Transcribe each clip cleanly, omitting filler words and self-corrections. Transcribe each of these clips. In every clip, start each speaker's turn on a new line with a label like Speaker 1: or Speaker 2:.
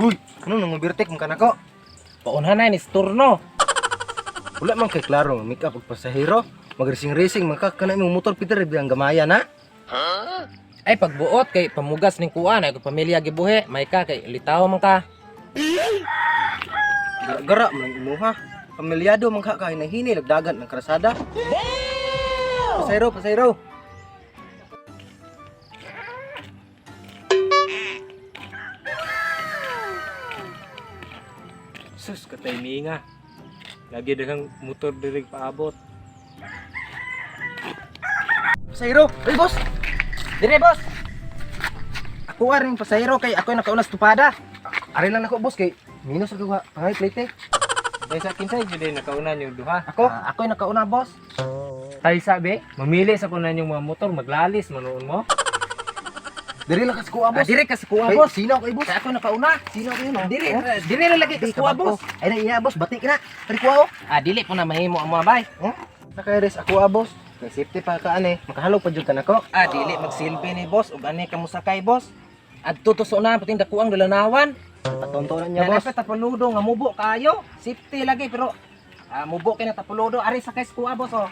Speaker 1: Huy, ano nang mobertek man kanako?
Speaker 2: Paunhanay ni Sturno.
Speaker 1: Wala man kay klaro nga make up og pasahero. Magresing-resing man ka kana imong motor Peter ang gamaya na.
Speaker 2: Ay pagbuot kay pamugas ning kuan ay pamilya gibuhi, may ka kay litaw man ka.
Speaker 1: Gara man ang imuha. Pamilyado man ka kay nahini lagdagan ng krasada. Pasahero, pasahero.
Speaker 3: Sus, katay nga. Lagi daghang motor diri paabot.
Speaker 1: Pasahero, ay boss.
Speaker 2: Dire boss. Ako aring pasahero kay ako nakauna sa tupada.
Speaker 1: Ari lang nako boss kay minus ra ka pangay plate eh.
Speaker 3: Kaysa kinsay jud ay nakauna yung duha.
Speaker 1: Ako,
Speaker 2: Ah, ako'y nakauna boss.
Speaker 3: Tay sabi, mamili sa kunan yung mga motor, maglalis manuon mo.
Speaker 1: diri lang ka sa kuha
Speaker 2: Ah,
Speaker 1: boss.
Speaker 2: dire ka sa kuha
Speaker 1: Kay,
Speaker 2: boss.
Speaker 1: Sino kay boss?
Speaker 2: Kay ako nakauna.
Speaker 1: Sino kayo no?
Speaker 2: Dire,
Speaker 1: Oh?
Speaker 2: dire na lagi ka
Speaker 1: Di
Speaker 2: sa kuha
Speaker 1: kabag ko.
Speaker 2: boss.
Speaker 1: Ay na iya boss, batik na. Dari kuha oh.
Speaker 2: Ah, dili po na mahimo ang mga bay.
Speaker 1: Oh, nakairis ako ah boss. Kay safety pa ka ane, makahalog pa jud ka nako.
Speaker 2: Ah, dili magsilbi ni boss ug ani ka mosakay boss. Adto to sa unahan pating dakuang dalanawan.
Speaker 1: Patonto na niya
Speaker 2: Nya
Speaker 1: boss.
Speaker 2: boss. Tapaludo nga mubo kaayo. Safety lagi pero mubo kay na tapaludo ari sakay sa kuha boss oh.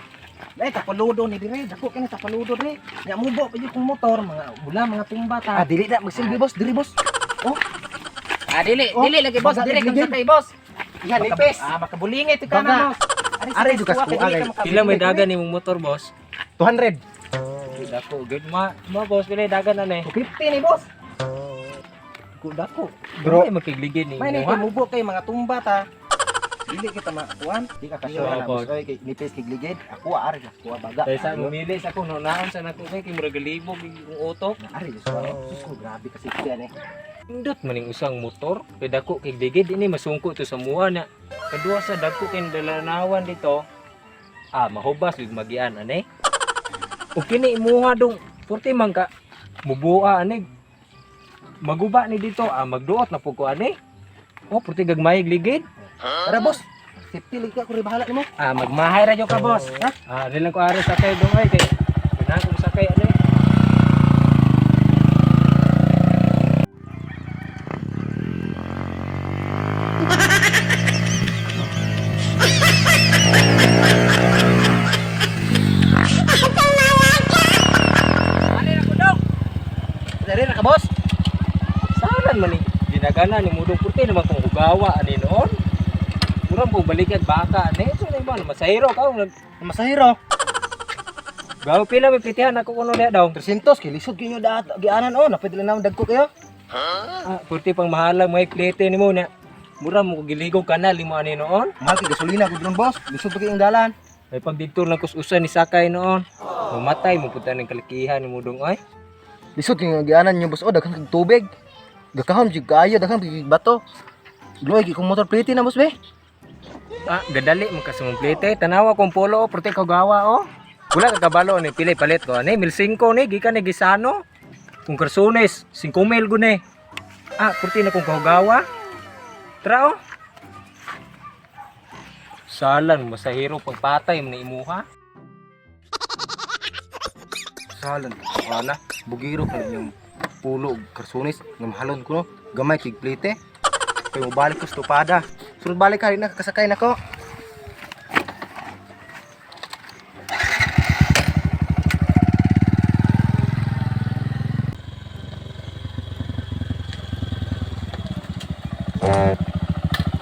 Speaker 2: Dai tapaludo ni dire, dako kay na tapaludo dire. Nya mubo pa jud kung motor mga mula mga tumba ta.
Speaker 1: Ah, dili na magsilbi boss, diri boss. Oh,
Speaker 2: Ah, dili,
Speaker 1: Oh,
Speaker 2: dili lagi boss,
Speaker 1: baga
Speaker 2: dire kang
Speaker 1: ligid.
Speaker 2: sakay boss.
Speaker 1: Yan nipis.
Speaker 2: Ah, makabulingit ka
Speaker 1: Baga.
Speaker 2: na boss.
Speaker 1: Ari
Speaker 2: Ari
Speaker 1: jud ka sa
Speaker 2: kay
Speaker 1: kuha,
Speaker 2: dili
Speaker 1: kay.
Speaker 2: ka makabulingit.
Speaker 3: Pila may dagan imong motor, boss?
Speaker 1: 200.
Speaker 3: Dako, good ma. Ma boss, pila yung dagan ane.
Speaker 2: 50 ni boss. Dako dako.
Speaker 1: Bro.
Speaker 3: Bro, makigligid ni
Speaker 2: May
Speaker 3: mo
Speaker 2: ni mubo kay mga tumba ta. Dili kita makuan.
Speaker 1: Di ka kasure na
Speaker 3: Opo.
Speaker 1: boss. Oy, kay nipis kay ligid. Ako ah, ari lang kuha baga.
Speaker 3: Kaysa mamili sa kuno naon sa nako kay kay murag galibog yung utok.
Speaker 1: Ari lang kuha. Sus ko grabe ka safety ane.
Speaker 3: Indot maning usang motor, kay dako kay ligid ini masungko to sa muha na. Kadua sa dako kay dalanawan dito. Ah, mahubas ug magian ane. Ug kini imuha dong purti man ka mubua ani. Maguba ni dito, ah magduot na pud ko ani. Oh, purti gagmay ligid.
Speaker 1: Tara boss. Safety lagi ka kuri bahala nimo.
Speaker 2: Ah, magmahay ra jud ka boss. Ha?
Speaker 3: Ah, di lang ko ari sakay dong ay kay ganahan ko sakay ani.
Speaker 2: Ari ra ko dong.
Speaker 1: Diri ra ka boss.
Speaker 3: Saran man ni ginagana ni mudong purti naman kung hugawa ani noon. Murang po balikan baka ani so na ba masahiro ka nag
Speaker 1: Masahiro.
Speaker 3: gaw pila may plitihan ako kuno niya daw.
Speaker 1: 300 kay lisod kinyo daat gianan oh, napwede lang naman dagko kayo.
Speaker 3: Ah, purti pang mahalang may plite nimo na. Mura mo giligog kanal nimo ani noon.
Speaker 1: Mahal kay gasolina gud ron boss. Lisod pa kay ang dalan.
Speaker 3: May pagdidto lang kus usa ni sakay noon. Mamatay mo punta ning kalakihan ni mudong ay.
Speaker 1: Lisod kay nga gianan nyo boss oh, daghan kag tubig. Gakahom jud kaayo, daghan kag bato. Luoy kay kung motor plate na boss be.
Speaker 3: Ah, gadali mo ka sa mong plite. Tanawa kong polo, oh, purti ka gawa oh. Wala ka kabalo ni pili palit ko ani 1,500 ni gikan ni Gisano. Kung karsunes, 5,000 gune. Ah, purti na kong kahugawa. Tara oh. Salan masahiro pagpatay mo na imuha.
Speaker 1: Salan, ana, bugiro ka yung pulo og karsunis nga mahalon ko no. Gamay kay plate. Kay mobalik ko sa tupada. Sunod balik ka rin na kasakay nako.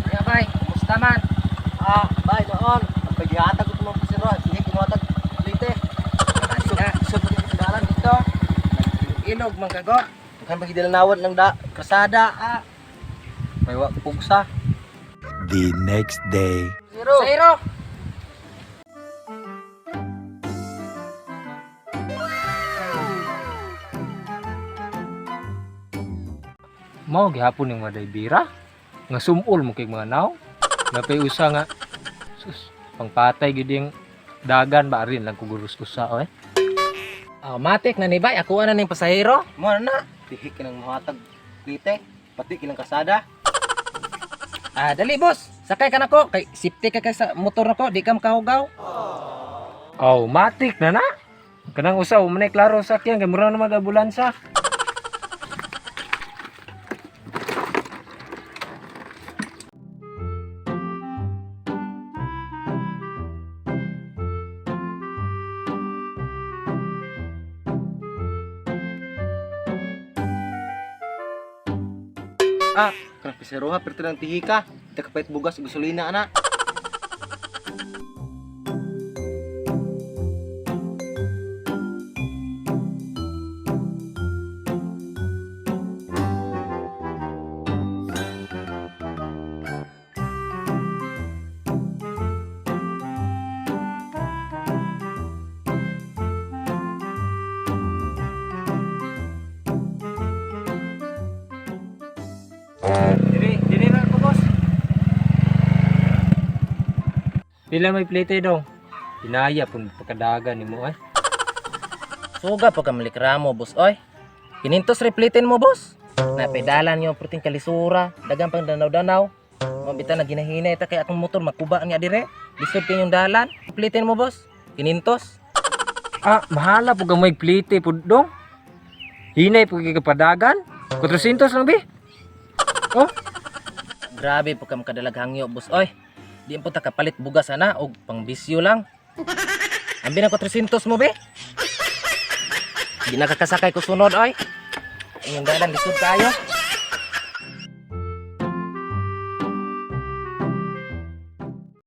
Speaker 2: Nga bay, kumusta man?
Speaker 1: Ah, bay noon. Paghihatag ko tumong pasero, sige kimuhatag plate. Lisod pa kay dalan dito.
Speaker 2: Ilog man kago.
Speaker 1: Daghan pa gidalanawan ng da krasada. Ah. May wa pugsa.
Speaker 4: The next day.
Speaker 1: Zero.
Speaker 2: Zero.
Speaker 3: Mao gihapon ning mga bira. Nga sumul mo kay mga naw. Napay usa nga sus pangpatay gid yung dagan ba rin lang kugurus usa oy.
Speaker 2: Ah, matik na ni bay, ako na ning pasahero.
Speaker 1: Mo na na. Tihik ka ng muhatag plite. Pati kilang kasada.
Speaker 2: Ah, dali boss. Sakay ka nako kay safety ka kay sa motor nako, di ka makahugaw.
Speaker 3: Oh, matik na na. Kanang usa man ay klaro sa sakyan kay mura na mag-ambulansa.
Speaker 1: Ah, kanang piseroha perti ng tihika. Di ka kapait bugas ug gasolina ana.
Speaker 3: Dire, dire ra ko, boss. Pila may plate dong? Pinaya pun pagkadagan nimo ay.
Speaker 2: Suga pa ka malikramo, boss oy. Kinintos replitin mo, boss. Napedalan niyo perting kalisura, dagan pang danaw-danaw. Mabita na ginahinay ta kay akong motor makuba niya dire. Lisod kay yung dalan. Replitin mo, boss. Kinintos.
Speaker 3: Ah, mahala po gamay plate po dong. Hinay po kay kapadagan. 400 lang bi. Oh,
Speaker 2: Grabe po ka makadalag hangyo, boss oy. Di po ta kapalit bugas ana og pangbisyo lang. Ambi na 400 mo be. Di nakakasakay ko sunod oy. Inyong dalan lisod kayo.